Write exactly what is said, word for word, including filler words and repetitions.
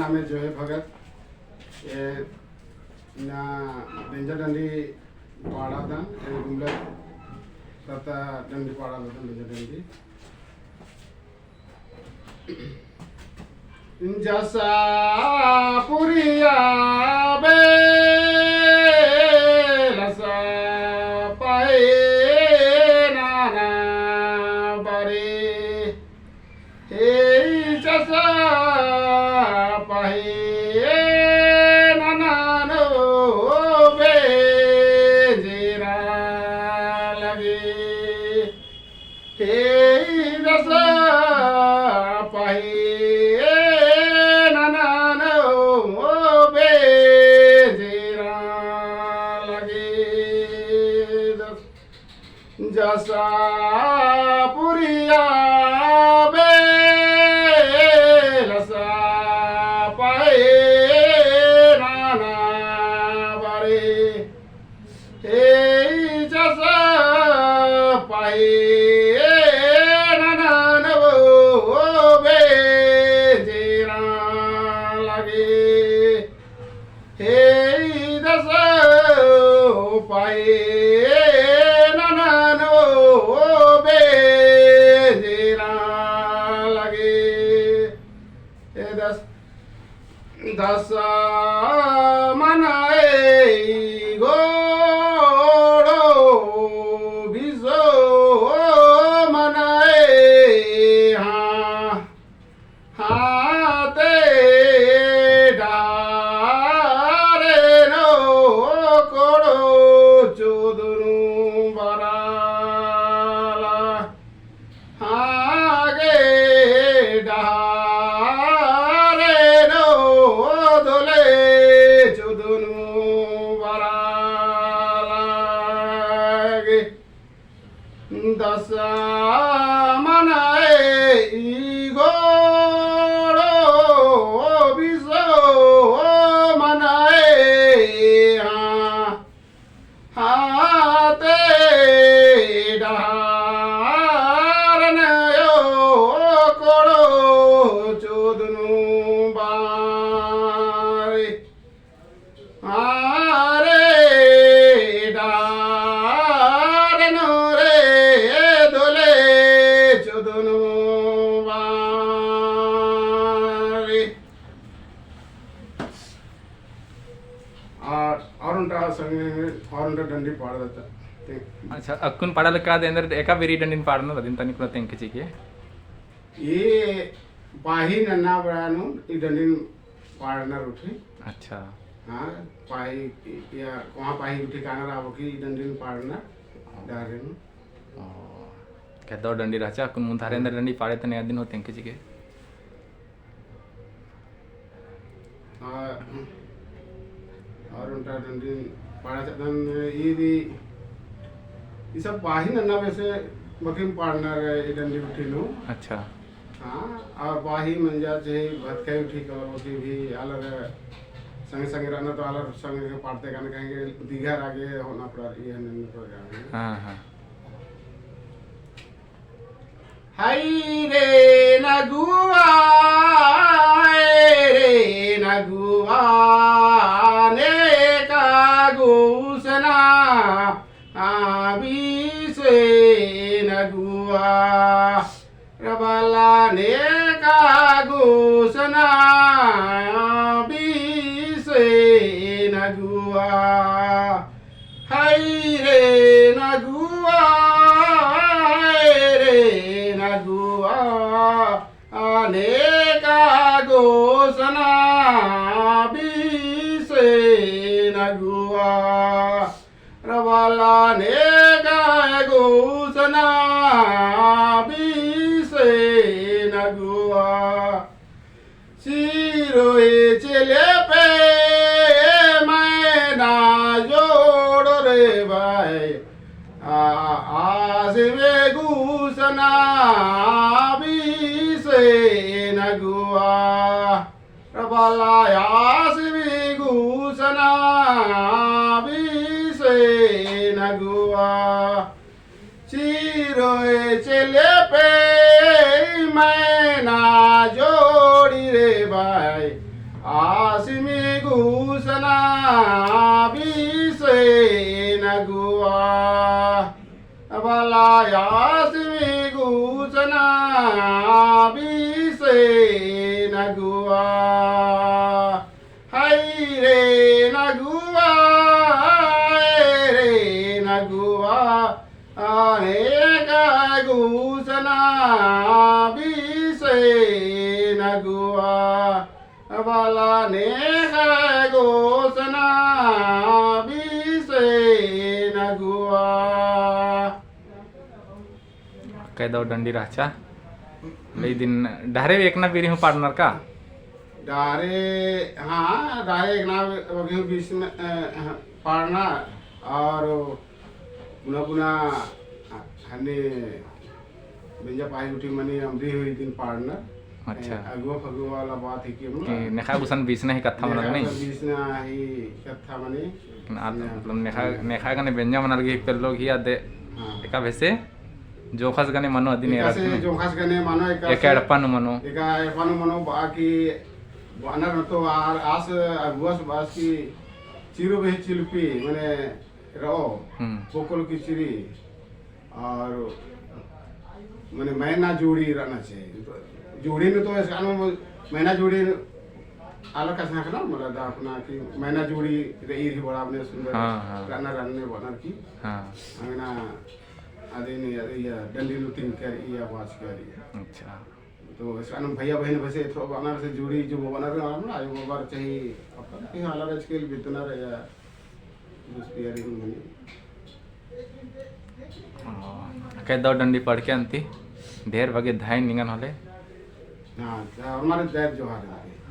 में जोहे भगत, ए, ना बेंजा डंडी पाड़ा दन, ए, गुमला तता डंडी पाड़ा दन बेंजा डंडी। जसा पुरिया बेलसा पहे नना बरे। हे जसा पहे नना नो बेंजेरा लगे। हे जसा पहे नना नो बेंजेरा लगे। जसा पुरिया बेलसा पहे नना बरे। हे जसा पहे नना नो बेंजेरा लगे। हे जसा पहे नना नो बेंजेरा लगे। ए दस, दस मनई गोड़ो बिसो मनई हाँ, हाँ ते डारे नो कोड़ो चुदनु बराला। आगे डहारे नो धोले चुदनु बराला गे। दस मनई गोड़ो बिसो मनई हाँ। हाते डहारन यो कोड़ो चोदनु बारे। आरे डहारन रे दोले चोदनु बारे। और, और उनका संगे, और उनका डंडी पाड़ देता। ते- अच्छा, अक्कुन पाड़ा लगा दे अंदर एका बेरी डंडीन पाड़ना, दिन तनिक ना तेंग चिके। ये पाही नन्ना बड़ा नू, ई डंडीन पाड़ना उठी। अच्छा। हाँ, पाही, या, वहाँ पाही उठी काना रहा, वो की डंडीन पाड़ना, हाँ। डारे नू। ओ, क्या दो डंडी रहचा, अक्कुन मुन्धारे अंदर डंडी पाड़े तने दिन हो तेंग चिके। आ, और उनका डंडी पाड़ा चदन, ई भी, ई सब पाही नन्ना वैसे बकिम पाड़ना रहे, ई डंडी उठी नू। अच्छा। हाँ, और पाही मंजा चाहे भतकई उठी करो, की भी आलर संगे संगे रहना तो आलर संगे के पाड़ते गाना कहेंगे, दीघा रागे होना पड़ा, ये नन्ना पड़ा गाना। हाँ, हाँ। हाय रे नगुआ, हाय रे नगुआ, नेका गुसना, आ बीसे नगुआ, रबला नेका गुसना, बीसे नगुआ। हाय रे नगुआ, हाय रे नगुआ, अनेका गोसना बीसे नगुआ। रवाला अनेका गोसना बीसे नगुआ। सिरोहे चेले पे मैना जोड़ रे भाई, आ, आसिवे गुसना बीसे नगुआ। रबाला आसिवे गुसना बीसे नगुआ। सिरोहे चेले पे मैना जोड़ी रे भाई, बीसे नगुआ, बला आसिम गुसना बीसे नगुआ। हाय रे नगुआ, हाय रे नगुआ, अनेका गुसना बीसे नगुआ। बला नेखा गोसना बीसे नगुआ। कई दव डंडी रहचा। ले दिन डहरे एकना बीरी हूँ पाड़नर का? डहरे, हाँ, डहरे एकना बग्गे हूँ बीस न, अ, पाड़नर और पुना पुना हन्ने बेंजा पाही गुट्ठी मनी अमरी हूँ ई दिन पाड़नर। अच्छा। ए, अगुआ फगुआ वाला बात है कि कि नेखा गुसन बीसना ही कत्था मनर नेखा नहीं? गुसन बीसना ही कत्था मनी। ना, ना। मतलब नेखा, नेखा गने बेंजा मनर गे पेल्लो घी आदे। हाँ। एका भेसे जोखस गने मनो अदिन एका एरा से नहीं? जोखस गने मनो एका एका से एड़पा नू मनो। एका एड़पा नू मनो बाकी बअनर तो आर आस अगुआ से बास की चिरु बे चिलपी मने रओ, हम्म। पोकल किचरी, और मने मैना जोड़ी रहना चाहिए। जोड़ी में तो ऐसा ना, मैना जोड़ी अलग का सांस ना, मतलब, दा अपना कि मैना जोड़ी रही रही बड़ा अपने सुंदर हाँ, हाँ। रहना रहने बना की। हाँ। अंगना आदि ने या डंडी लुटिंग कर या बाज कर। अच्छा। तो इसका नाम भैया बहन वैसे थोड़ा बना से जोड़ी जो वो बना रहे हैं ना, आयो बाबा चाहे अपन के हालात आजकल बितना रहे या दोस्ती यारी में मनी। हाँ, कई दव डंडी पढ़ के अंती, ढेर बग्गे धाई निंगन होले। हाँ, तो हमारे जय जोहार है।